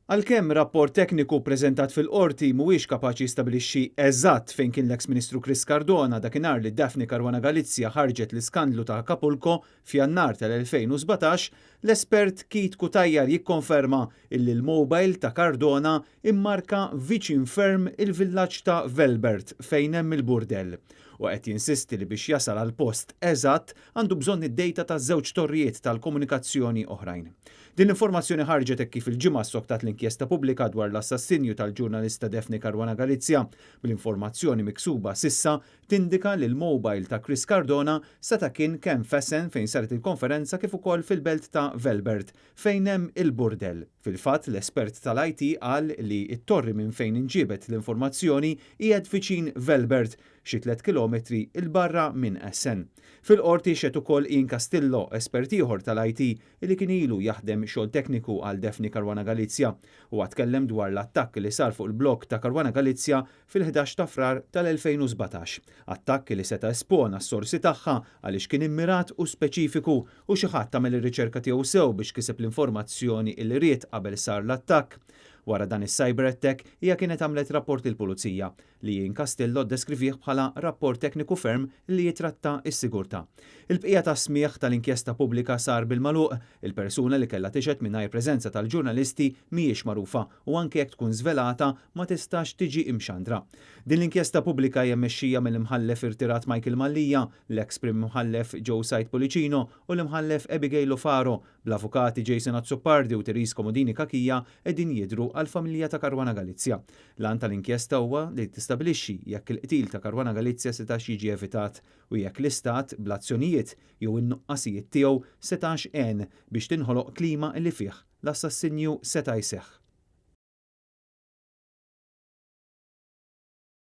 Għalkemm rapport tekniku ppreżentat fil-Qorti mhuwiex kapaċi jistabilixxi eżatt fejn kien l-eks Ministru Chris Cardona dakinhar li Daphne Caruana Galizia ħarġet l-iskandlu ta' Acapulco f'Jannar tal-2017, l-espert Keith Cutajar jikkonferma illi l-mobile ta' Cardona immarka viċin ferm il-villaġġ ta' Velbert fejn hemm il-burdell u qed jinsisti li biex jasal għall-post eżatt għandu bżonn id-dejta ta' żewġ torrijiet tal-komunikazzjoni oħrajn. Din l-informazzjoni ħarġet hekk kif il-Ġimgħa ssoktat l-inkjesta pubblika dwar l-assassinju tal-ġurnalista Daphne Caruana Galizia, bl-informazzjoni miksuba s'issa tindika li l-mobile ta' Chris Cardona seta' kien kemm f'Essen fejn saret il-konferenza kif ukoll fil-belt ta' Velbert fejn hemm il-burdell. Fil-fatt, l-espert tal-IT qal li t-torri minn fejn inġiebet l-informazzjoni qiegħed viċin Velbert, xi tlett kilometri 'l barra minn Essen. Fil-Qorti xehed ukoll Ian Castillo, espert ieħor tal-IT li kien ilu jaħdem xogħol tekniku għal Daphne Caruana Galizia. Huwa tkellem dwar l-attakk li sar fuq il-blogg ta' Caruana Galizia fil-11 ta' Frar tal-2017. Attakk li seta' espona s-sorsi tagħha għaliex kien immirat u speċifiku u xi ħadd għamel ir-riċerka tiegħu sew biex kiseb l-informazzjoni li ried qabel sar l-attakk. Wara dan is-cyber attack hija kienet għamlet rapport lill-Pulizija. li Ian Castillo ddeskrivih bħala rapport tekniku ferm li jitratta s-sigurtà. Il-bqija tas-smigħ tal-inkjesta pubblika sar bil-magħluq, il-persuna li kellha tixhed mingħajr preżenza tal-ġurnalisti mhijiex magħrufa u anke jekk tkun żvelata ma tistax tiġi imxandra. Din l-inkjesta pubblika hija mmexxija mill-Imħallef irtirat Michael Mallia, l-eks Prim Imħallef Joe Said Pullicino u l-Imħallef Abigail Lofaro Bl-avukati Jason Azzopardi u Therese Comodini Cachia qegħdin jidhru għall-familja ta' Caruana Galizia. L-għan tal-inkjesta huwa li tistabilixxi jekk il-qtil ta' Caruana Galizia setax jiġi evitat u jekk l-Istat, bl-azzjonijiet jew in-nuqqasijiet tiegħu, setax għen biex tinħoloq klima li fih l-assassinju seta' jseħħ.